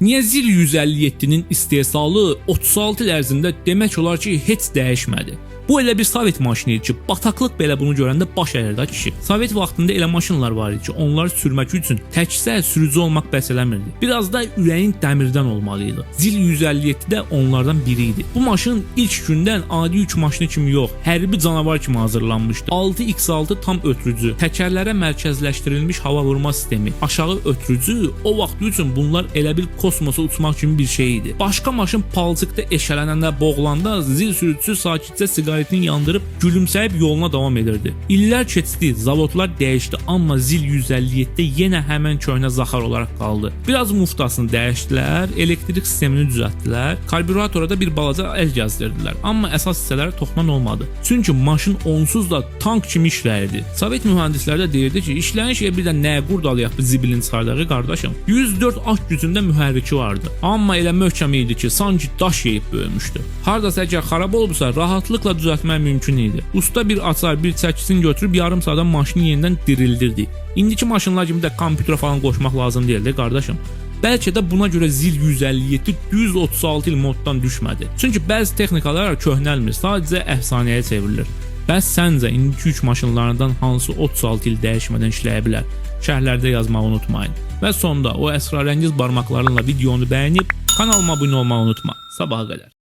Niyə ZIL 157-nin istehsalı 36 il ərzində demək olar ki, heç dəyişmədi? Bu elə bir Sovet maşını idi ki, bataqlıq belə bunu görəndə baş əyirdi da kişi. Sovet vaxtında elə maşınlar var idi ki, onları sürmək üçün təkcə sürücü olmaq bəs eləmirdi. Biraz da ürəyin dəmirdən olmalı idi. ZIL 157 də onlardan biri idi. Bu maşın ilk gündən adi yük maşını kimi yox, hərbi canavar kimi hazırlanmışdı. 6x6 tam ötürücü, təkərlərə mərkəzləşdirilmiş hava vurma sistemi, aşağı ötürücü, o vaxt üçün bunlar elə bil kosmosa uçmaq kimi bir şey idi. Başqa maşın palçıqda eşələnəndə, boğulanda ZIL sürücüsü sakitcə siqaretini yandırıb gülümsəyib yoluna davam edirdi. İllər keçdi, zavodlar dəyişdi, amma ZIL 157 yenə həmən köhnə zaxar olaraq qaldı. Biraz muftasını dəyişdilər, elektrik sistemini düzəltdilər, karbüratora da bir balaca əl gəzdirdilər. Amma əsas hissələrə toxunan olmadı. Çünki maşın onsuz da tank kimi işləyirdi. Sovet mühəndisləri də deyirdi ki, işləyən şeyə bir də nəyə qurdalayaq bu zibilin çıxardağı qardaşım. 104 at gücündə mühərriki vardı. Amma elə möhkəm idi ki, sanki daş yeyib böyümüşdü. Hardasa əgər xarab olubsa, rahatlıqla düzəltmək mümkün idi. Usta bir açar, bir çəkisini götürüb yarım saatda maşını yenidən dirildirdi. İndiki maşınlar kimi də kompüterə falan qoşmaq lazım deyildi qardaşım. Bəlkə də buna görə ZIL 157 düz 36 il moddan düşmədi. Çünki bəzi texnikalar köhnəlmir, sadəcə əfsanəyə çevrilir. Bəs səncə indiki yük maşınlarından hansı 36 il dəyişmədən işləyə bilər? Şərhlərdə yazmağı unutmayın. Və sonda o əsrarəngiz barmaqlarınla videonu bəyənib kanalıma abunə olmağı unutma. Sabaha qədər.